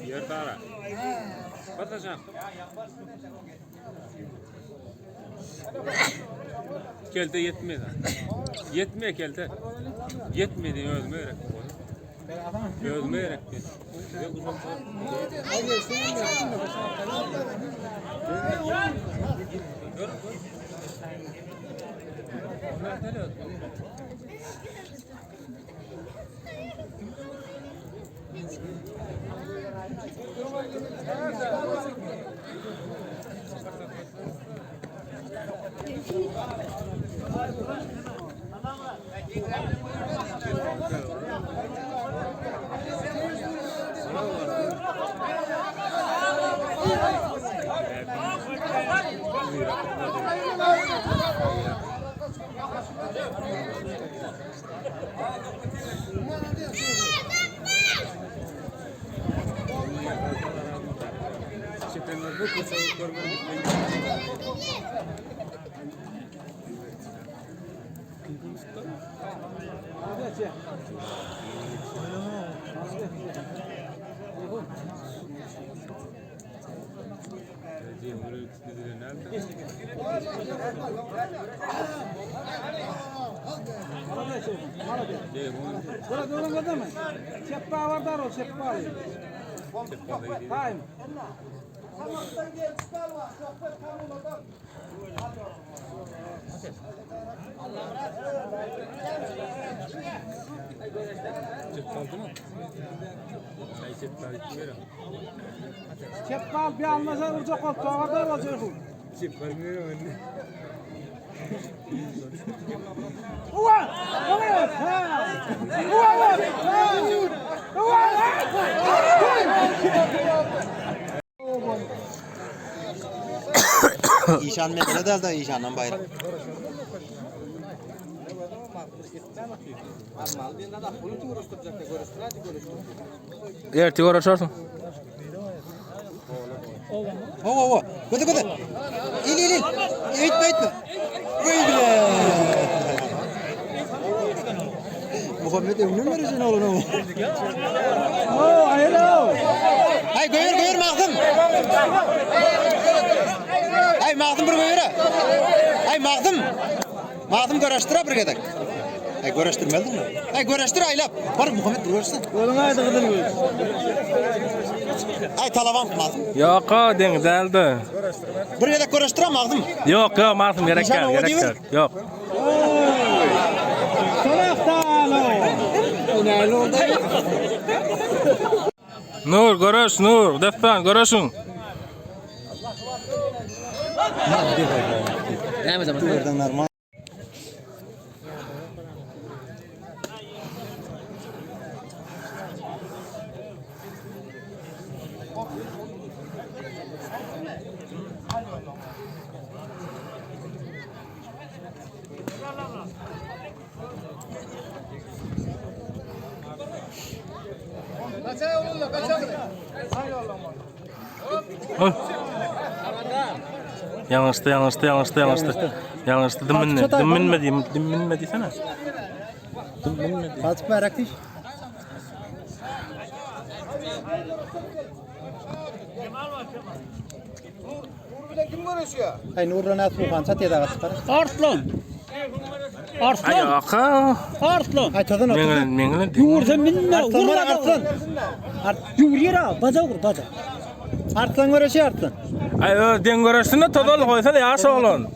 Ýer dara. Bas aşak. Kelte ýetmedi. Ýetme kelte. Ýetmedi özüme gerek. Özüme gerek. Çepbal bir almasa uracak ol. Tavada olacak. Ulan! Ulan! Ulan! Ulan! Işan mesele däl da işandan baýrak. Erti görüşersin. Ho ho ho. Göde göde. İl il il. Eýtme eýtme. Goý bile. Muhammed öňden beri sen oğlunu. Oh, hello! Ay goýur goýur magdym. Ay magdym bir goýur. Ay magdym. Magdym göreşdir bir gezek. Ay göreşdirmelidir mi? Ay göreşdir aylap. Bar Muhammed bir göreşsin. Golun aydı gıdır göz. Ay talaban magdym. Yok o deň däldi. Bir gezek göreşdir magdym. Yok yok Masum gerek Nişan gel o gerek diyor. gel. Yok. Nur görüş Nur destan görüşün. Oy. Yanlıştı yanlıştı yanlıştı yanlıştı. Yanlıştı diminme diminme diyeyim diminme desene. Diminme Fatih bayrak diş. Ay Nurla Nasıl Muhan çat yedi çıkar. Arslan! Ay Arslan! aka. Arslan! Ay tadın otur. Mengelen mengelen. Yurda minne, Arslan var vurma da Arslan. Yur yere, baza vur, baza. Arslan göreşi Arslan. Ay ö deň görüşsün todal koysana ýaş oglan.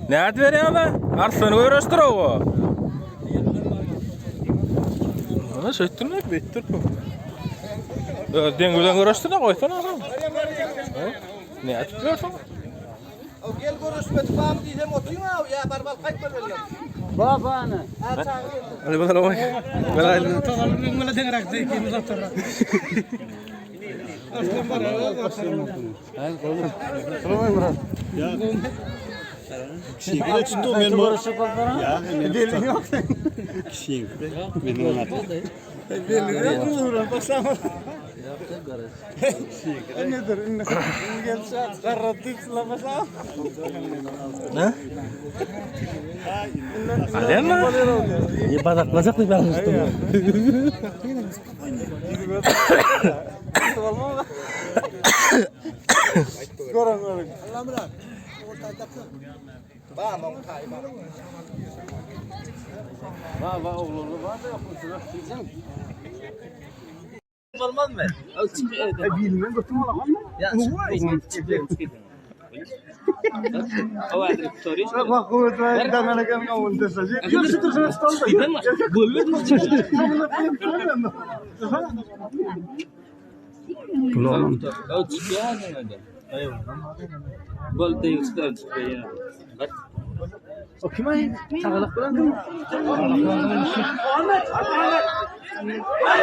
Näet berýär be? Arslan görüşdir o. Ana şeýtdirmek beýtdir bu. Ö deň bilen görüşdir koysana adam. Näet berýär? Gel görüşme tufam diýsem otuň aw ya barbal gaýtma berýär. Babana. Hadi bakalım. Bela Ne? Alýanmy? Ye badaklajak diýip ýalňyşdym.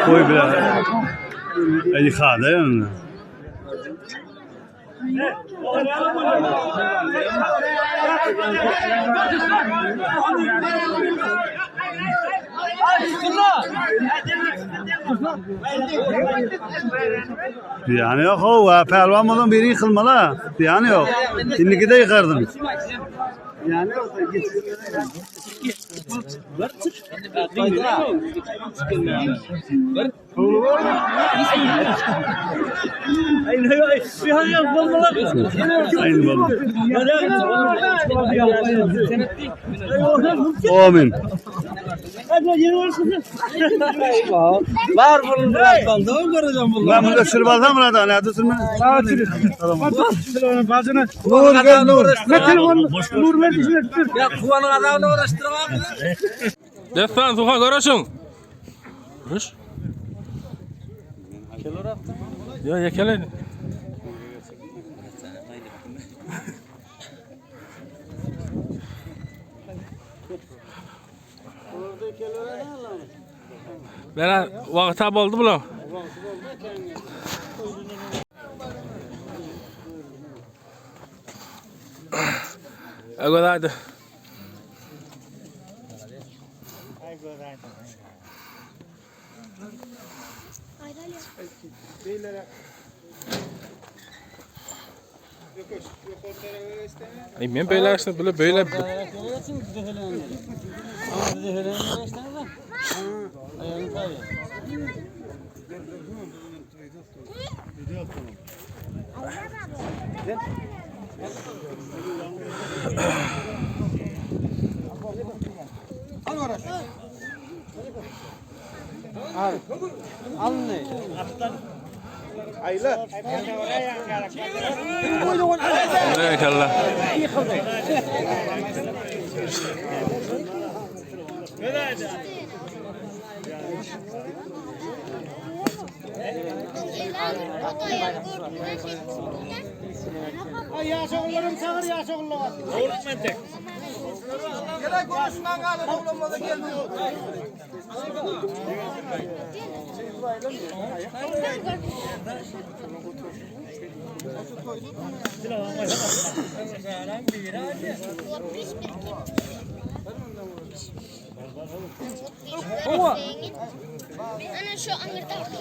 Koy bilen. Yıkadı yani. Yani yok o pehlivan olan biri yıkılmalı. Yani yok. Şimdiki de yıkardım. Aynı balık. Amin. Var bunun biraz kaldı. Onu göreceğim bunu. Ben burada sürü mı lan? Nerede sürme? Bacını. Nur gel Nur. Ne telefon? Nur ver Ya kuvanın adamını uğraştırma. Destan Suha görüşün. Görüş. Ya yekele. Ben vakta boldu bulan. Agora Ay men beýle açtım, bile beýle. Eyvallah. Gel konuşman galı oğlum da gelmiyor. Ana şu anırda.